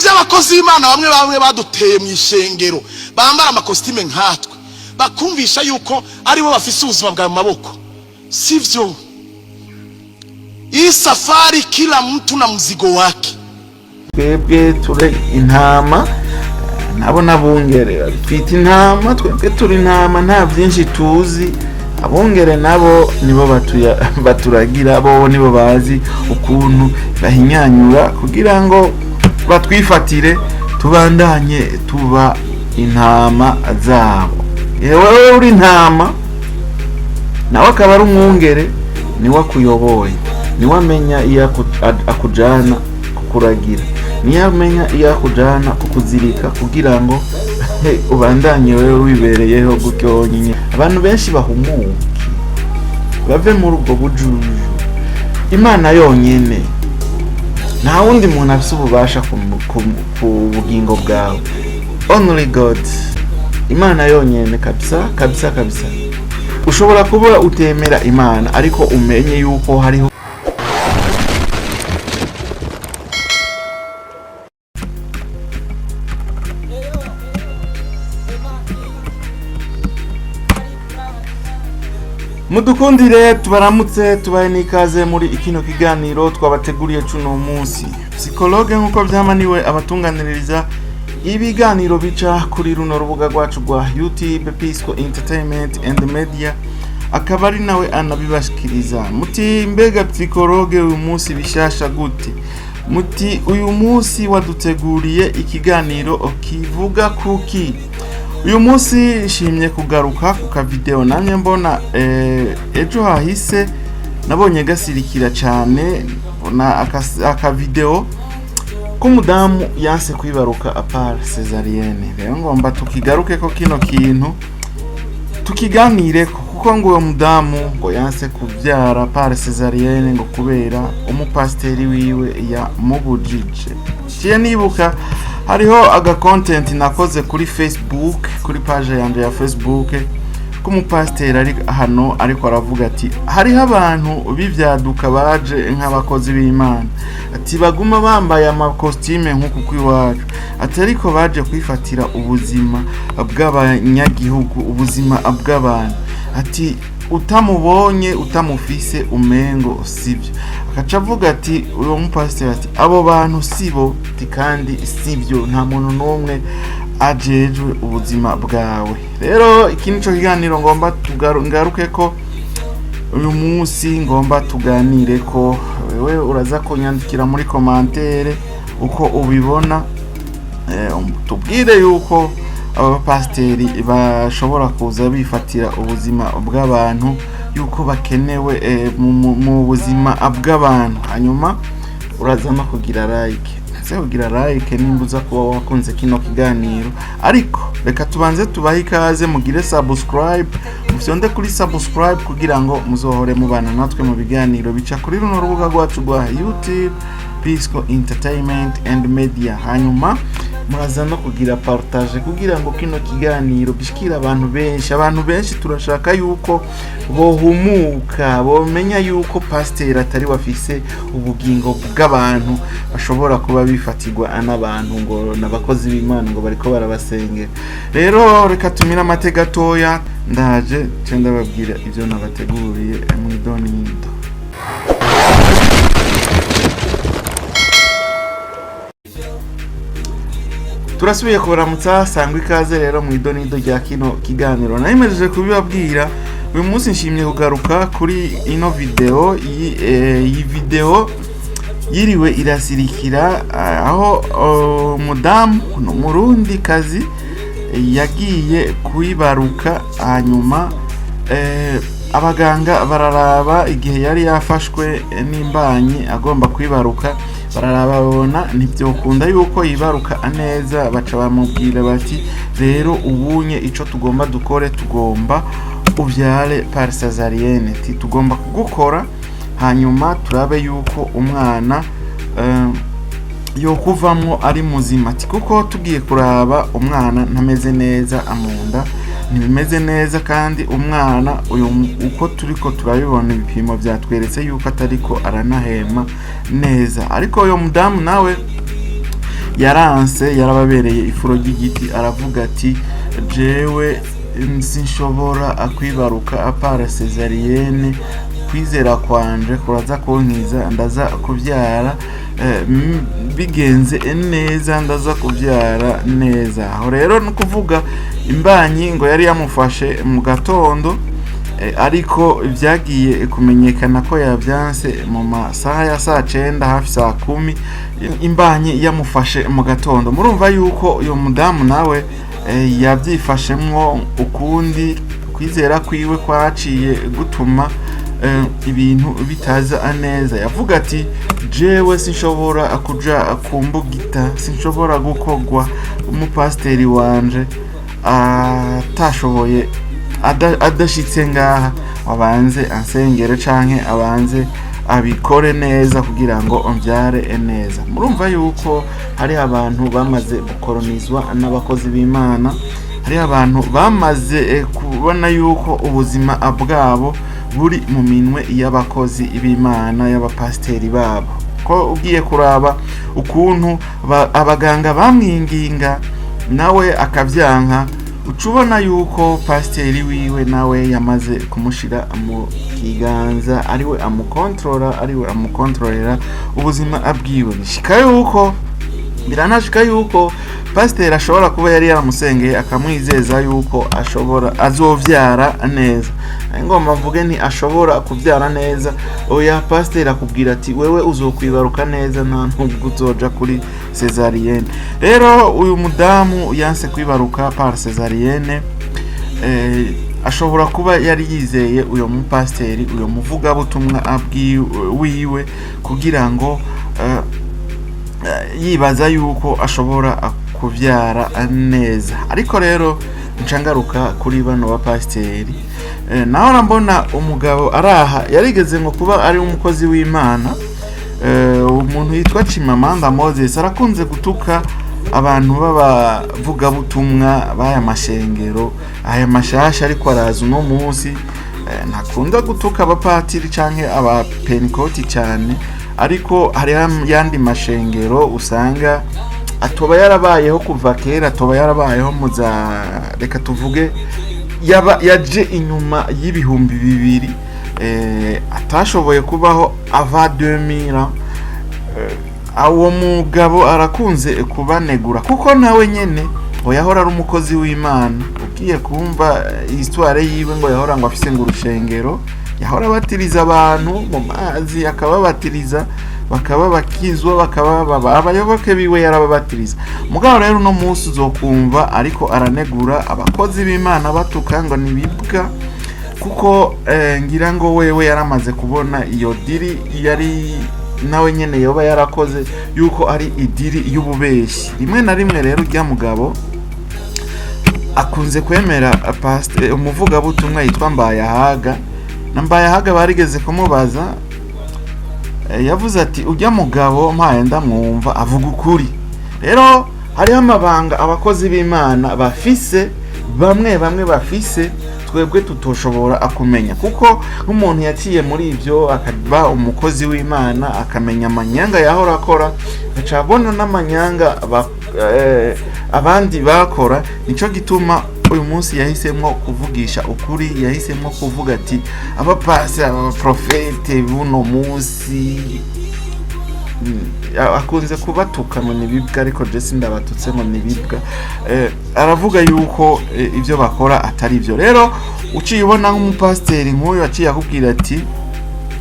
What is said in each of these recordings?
Iby'abakozi b'Imana bamwe bamwe baduteye mu ishengero, bambara amakositime nkatwe, bakumvisha yuko aribo bafise ubuzima bwawe mu maboko, sivyo. Hii safari kila mtu na mzigo wake. Twebwe turi intama, nabo n'abungere. Twita intama, twebwe turi intama, nta byinshi tuzi. Abungere nabo nibo baturagira, bo nibo bazi ukuntu bahinyanyura kugira ngo batwifatire, tubandanye tuba intama zabo. Yewe, uri intama, nawe akaba ari umwungere, niwe akuyoboye, niwe amenya iyo akujana kukuragira, niyo amenya iyo akujana kukuzirika kugira ngo ubandanye wewe wibereyeho gutyo wonyine. Abantu benshi bahumuke, bave muri ubwo bujuju. Imana yonyine, nta wundi muntu afite ububasha ku bugingo bwawe, only God, Imana yonyine kabisa kabisa kabisa. Ushobora kuba utemera Imana, ariko umenye yuko hariho Mudukundire tubaramutse, tubahe n'ikaze muri ikino kiganiro twabateguriye cuno munsi. Psychologue nk'uko byamaniwe abatunganiriza ibiganiro bica kuri runo rubuga rwacu rwa YouTube, Pisco Entertainment and Media, akaba ari nawe anabibashikiriza. Muti: "Mbega psychologue, uyu munsi bishasha gute?" Muti: "Uyu munsi waduteguriye ikiganiro kivuga kuki?" Uyu munsi nshimye kugaruka ku kavideo namye mbona ejo hahise, nabonye gasirikira cyane. Mbona akavideo k'umudamu yanse kwibaruka par césarienne. Rero ngomba tukigaruke ko kino kintu, tukiganire ko, kuko ngo uwo mudamu ngo yanse kubyara par césarienne ngo kubera umupasiteri wiwe yamubujije. Ciye nibuka hariho aga content nakoze kuri Facebook, kuri page yanje ya Facebook, k'umupasiteri ari hano, ariko aravuga ati hariho abantu b'ivyaduka baje nk'abakozi b'Imana, ati baguma bambaye amakositime nk'uku kw'iwacu, ati ariko baje kwifatira ubuzima bw'abanyagihugu, ubuzima bw'abantu, ati utamubonye, utamufise, umengo sibyo. Akaca avuga ati, uwo mupasiteri ati abo bantu sibo, ati kandi sibyo, nta muntu n'umwe ajejwe ubuzima bwawe. Rero iki nico kiganiro ngomba ngaruke ko uyu munsi, ngomba tuganire ko. Wewe uraza kunyandikira muri commentaire uko ubibona, tubwire yuko aba bapasiteri bashobora kuza bifatira ubuzima bw'abantu, yuko bakenewe mu buzima bw'abantu. Hanyuma uraza no kugira like, ese kugira like nimba uza kuba wakunze kino kiganiro. Ariko reka tubanze tubahe ikaze, mugire subscribe, mufyonde kuri subscribe kugira ngo muzohore mubana natwe mu biganiro bica kuri runo rubuga rwacu rwa YouTube, Pisco Entertainment and Media. Hanyuma muraza no kugira partage kugira ngo kino kiganiro gishikire abantu benshi. Abantu benshi turashaka yuko bohumuka, bomenya yuko pasiteri atari wafise ubugingo bw'abantu, bashobora kuba bifatirwa n'abantu ngo n'abakozi b'Imana, ngo bariko barabasengera. Rero reka tumire amate gatoya, ndaje nce ndababwira ibyo nabateguriye mu idonido. Turasubiye kubaramutsa, sangwa ikaze rero mu idonido rya kino kiganiro. Nayimejeje kubibabwira, uyu munsi nshimye kugaruka kuri ino video. Iyi video yiriwe irasirikira, aho umudamu ni umurundi kazi yagiye kuyibaruka, hanyuma abaganga bararaba igihe yari yafashwe n'imbanyi agomba kwibaruka, bararaba babona ntibyokunda yuko yibaruka neza. Baca bamubwira bati: "Rero ubunye ico tugomba dukore, tugomba ubyare par césarienne, ti tugomba kugukora, hanyuma turabe yuko umwana yokuvamwo ari muzima, ati kuko tugiye kuraba umwana ntameze neza, amunda ntibimeze neza, kandi umwana uyu uko turiko turabibona, ibipimo byatweretse yuko atariko aranahema neza." Ariko uyo mudamu nawe Yaranse, yarababereye ifuro ry'igiti, aravuga ati: "Jewe sinshobora kwibaruka à part césarienne, kwizera kwanje kuraza kunkiza, ndaza kubyara bigenze neza, ndaza kubyara neza." Aho rero ni ukuvuga imbanyi ngo yari yamufashe mu gatondo, ariko byagiye kumenyekana ko yabyanse mu masaha ya saa 9, hafi saa 10, imbanyi yamufashe mu gatondo. Murumva yuko uyu mudamu nawe yabyifashemwo ukundi, kwizera kwiwe kwaciye gutuma ibintu bitaza neza. Yavuga ati: "Jewe sinshobora kuja kumbugita, sinshobora gukogwa umupasiteri wanje atashoboye adashitse ngaha, abanze ansengere canke abanze abikore neza kugira ngo mbyare neza." Murumva yuko hari abantu bamaze gukoronizwa n'abakozi b'Imana, hari abantu bamaze kubona yuko ubuzima bwabo buri mu minwe y'abakozi b'Imana, y'abapasiteri babo. Ko ugiye kuraba ukuntu abaganga bamwinginga nawe akabyanka, uca ubona yuko pasiteri wiwe nawe yamaze kumushira mu kiganza, ariwe amukontorora, ariwe amukontororera ubuzima bwiwe. Bishika yuko, biranashika yuko pasiteri ashobora kuba yari yaramusengeye, akamwizeza yuko ashobora azovyara neza. Ngomba mvuge nti ashobora kubyara neza. Oya, pasiteri akubwira ati: "Wewe uzokwibaruka neza, nta nubwo uzoja kuri césarienne." Rero uyu mudamu yanse kwibaruka par césarienne, ashobora kuba yari yizeye uyu mupasiteri, uyu muvugabutumwa wiwe, kugira ngo yibaza yuko ashobora kubyara neza. Ariko rero nca ngaruka kuri bano bapasiteri. Naho mbona umugabo araha yarigeze ngo kuba ari umukozi w'Imana, umuntu yitwa Chimamanda Moses, arakunze gutuka abantu b'abavugabutumwa b'aya mashengero aya mashasha ariko araza uno munsi. Ntakunda gutuka abapatiri canke abapenikoti cyane, ariko hari yandi mashengero usanga atoba yarabayeho kuva kera, atoba yarabayeho mu za, reka tuvuge, yaba yaje inyuma y'2000, atashoboye kubaho ava 2000. Uwo mugabo arakunze kubanegura kuko nawe nyene ngo yahora ari umukozi w'Imana. Ugiye kumva histoire yiwe, ngo yahora ngo afise ngo urushengero, yahora abatiriza abantu mu mazi, akababatiriza bakaba bakizwa, bakaba baba abayoboke biwe, yarababatiriza. Mugabo rero uno munsi uzokumva ariko aranegura abakozi b'Imana, batuka ngo nibibwa, kuko ngira ngo wewe yaramaze kubona iyo deal yari nawe nyene yoba yarakoze, yuko ari i deal y'ububeshi. Rimwe na rimwe rero urya mugabo akunze kwemera umuvugabutumwa yitwa Mbayahaga. Na Mbayahaga barigeze kumubaza, yavuze ati: "Ujya mugabo mpaye ndamwumva avuga ukuri." Rero hariho amabanga abakozi b'Imana bafise, bamwe bamwe bafise, twebwe tutoshobora akumenya, kuko nk'umuntu yaciye muri ibyo akaba umukozi w'Imana, akamenya amanyanga yahora akora, agaca abona n'amanyanga abandi bakora. Nico gituma uyu munsi yahisemo kuvugisha ukuri, yahisemo kuvuga ati: "Abapasi, abaprofete buno munsi," akunze kubatuka ngo nibibwa, ariko je sindabatutse ngo nibibwa. Aravuga yuko ibyo bakora atari byo. Rero uciye ubona nk'umupasiteri nk'uyu aciye akubwira ati: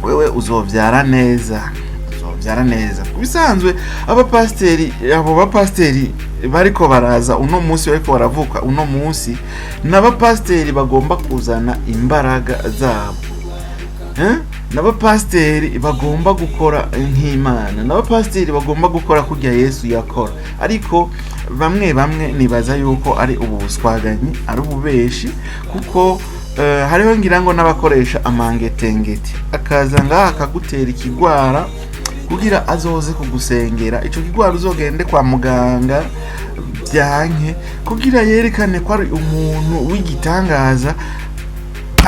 "Wewe uzovyara neza, uzovyara neza." Ku bisanzwe abapasiteri, abo bapasiteri bariko baraza uno munsi, bariko baravuka uno munsi, n'abapasiteri bagomba kuzana imbaraga zabo, eh? N'abapasiteri bagomba gukora nk'Imana, n'abapasiteri bagomba gukora kurya Yesu yakora. Ariko bamwe bamwe nibaza yuko ari ubuswaganyi, ari ububeshi, kuko hariho ngira ngo n'abakoresha amangetengete, akaza ngaha akagutera ikigwara kugira azoze kugusengera, ico kigwara uzogende kwa muganga byanke, kugira yerekane ko ari umuntu w'igitangaza,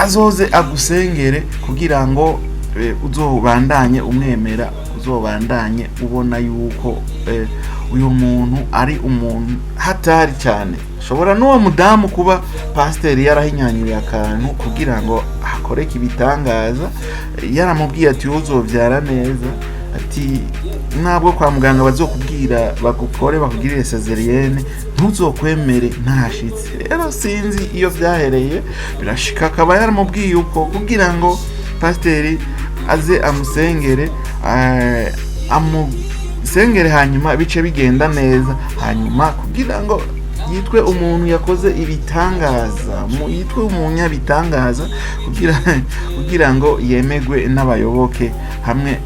azoze agusengere kugira ngo uzobandanye umwemera, uzobandanye ubona yuko uyu muntu ari umuntu hatari cyane. Ashobora n'uwo mudamu kuba pasiteri yarahinyanyuye akantu kugira ngo hakoreke ibitangaza, yaramubwiye ati: "Uzobyara neza," ati: "Ntabwo kwa muganga bazokubwira bagukore, bakugirire césarienne, ntuzokwemere ntashitse." Rero sinzi iyo byahereye, birashika akaba yaramubwiye uko kugira ngo pasiteri aze amusengere, amusengere, hanyuma bice bigenda neza, hanyuma kugira ngo yitwe umuntu yakoze ibitangaza, yitwe umunyabitangaza, kugira ngo yemegwe n'abayoboke, hamwe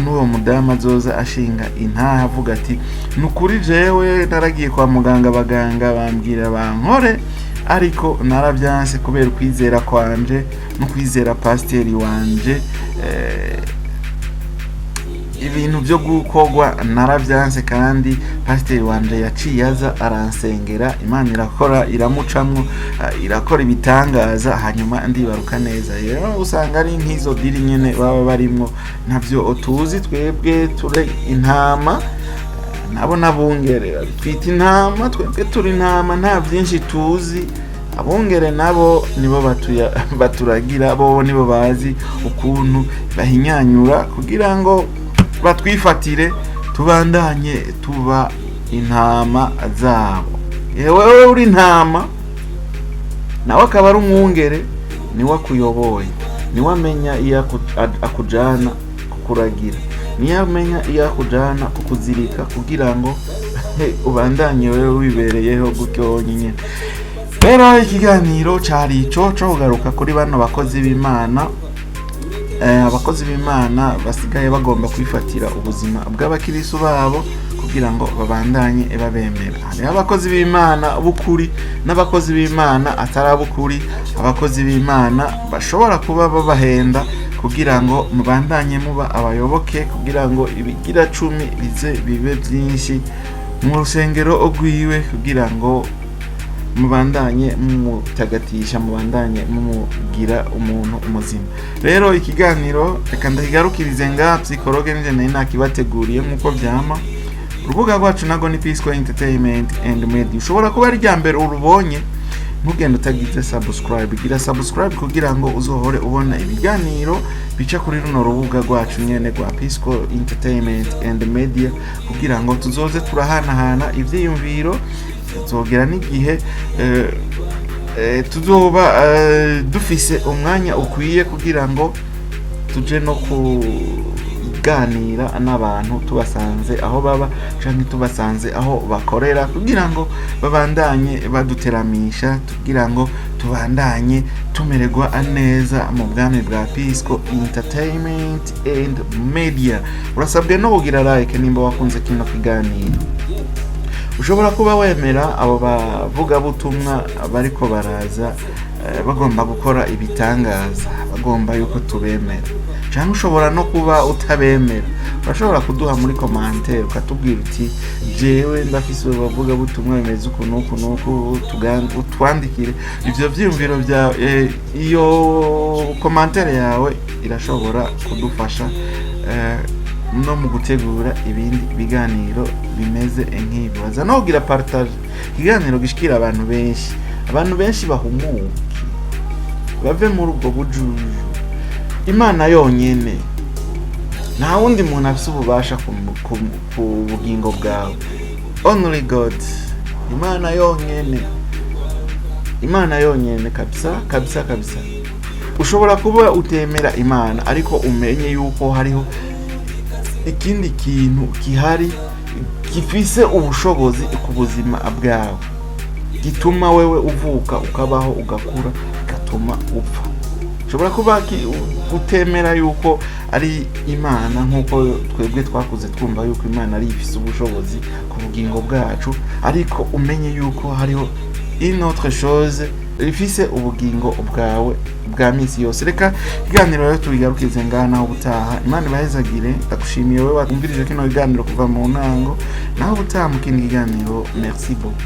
n'uwo mudamu azoza ashinga intaha avuga ati: "Ni ukuri jewe naragiye kwa muganga, abaganga bambwira bankore, ariko narabyanse kubera ukwizera kwanje no kwizera pasiteri wanje. Ibintu byo gukorwa narabyanse, kandi pasiteri wanje yaciye aza aransengera, Imana irakora, iramucamwo, irakora ibitangaza, hanyuma ndibaruka neza." Rero usanga ari nk'izo deal nyene baba barimwo, ntabyo tuzi twebwe, ture intama, nabo n'abungere twita intama. Twebwe turi intama, nta byinshi tuzi. Abungere nabo nibo baturagira, bo nibo bazi ukuntu bahinyanyura kugira ngo batwifatire, tubandanye tuba intama zabo. Wewe uri intama, nawe akaba ari umwungere, niwe akuyoboye, niwe amenya iyo akujana kukuragira, niyo amenya iyo akujana kukuzirika kugira ngo ubandanye wewe wibereyeho gutyo wonyine. Rero ikiganiro cari ico co kugaruka kuri bano bakozi b'Imana, abakozi b'Imana basigaye bagomba kwifatira ubuzima bw'abakirisu babo kugira ngo babandanye babemera. Hariho abakozi b'Imana b'ukuri n'abakozi b'Imana atari ab'ukuri, abakozi b'Imana bashobora kuba babahenda kugira ngo mubandanye muba abayoboke, kugira ngo ibigira cumi bize bibe byinshi mu rusengero rwiwe, kugira ngo mubandanye mumutagatisha, mubandanye mumugira umuntu muzima. Rero ikiganiro reka ndakigarukirize nga. Psychologue nije nari nakibateguriye nk'uko vyama. Urubuga rwacu nago ni Pisco Entertainment and Media. Ushobora kuba ari irya mbere urubonye, ntugende utagize subscribe. Gira subscribe kugira ngo uzohore ubona ibiganiro bica kuri runo rubuga rwacu nyene rwa Pisco Entertainment and Media, kugira ngo tuzoze turahanahana ivyiyumviro. Tuzogera n'igihe tuzoba dufise umwanya ukwiye kugira ngo tuje no kuganira n'abantu tubasanze aho baba canke tubasanze aho bakorera, kugira ngo babandanye baduteramisha, kugira ngo tubandanye tumererwa neza mu bwami bwa Pisco Entertainment and Media. Urasabwe no kugira like nimba wakunze kino kiganiro. Ushobora kuba wemera abo bavugabutumwa bariko baraza, bagomba gukora ibitangaza, bagomba yuko tubemera, cyangwa ushobora no kuba utabemera. Urashobora kuduha muri commentaire ukatubwira uti: "Jewe ndafise bavugabutumwa bimeze uku n'uku n'uku." Utwandikire ivyo vyiyumviro byawe. Iyo commentaire yawe irashobora kudufasha no mu gutegura ibindi biganiro bimeze nk'ibi. Baza no kugira partage, ikiganiro gishikira abantu benshi, abantu benshi bahumuke, bave muri ubwo bujuju. Imana yonyene, nta wundi muntu afise ububasha ku bugingo bwawe, only God, Imana yonyene, Imana yonyene kabisa kabisa kabisa. Ushobora kuba utemera Imana, ariko umenye yuko hariho ikindi kintu gihari gifise ubushobozi ku buzima bwawe, gituma wewe uvuka, ukabaho, ugakura, bigatuma upfa. Ushobora kuba utemera yuko ari Imana nk'uko twebwe twakuze twumva yuko Imana ari ifise ubushobozi ku bugingo bwacu, ariko umenye yuko hariho une autre chose ifise ubugingo bwawe bwa misi yose. Reka ikiganiro rero tubigarukize ngaha, naho ubutaha. Imana ibahezagire. Ndagushimiye wowe wumvirije kino kiganiro kuva mu ntango. Naho ubutaha mu kindi kiganiro. Merci beaucoup.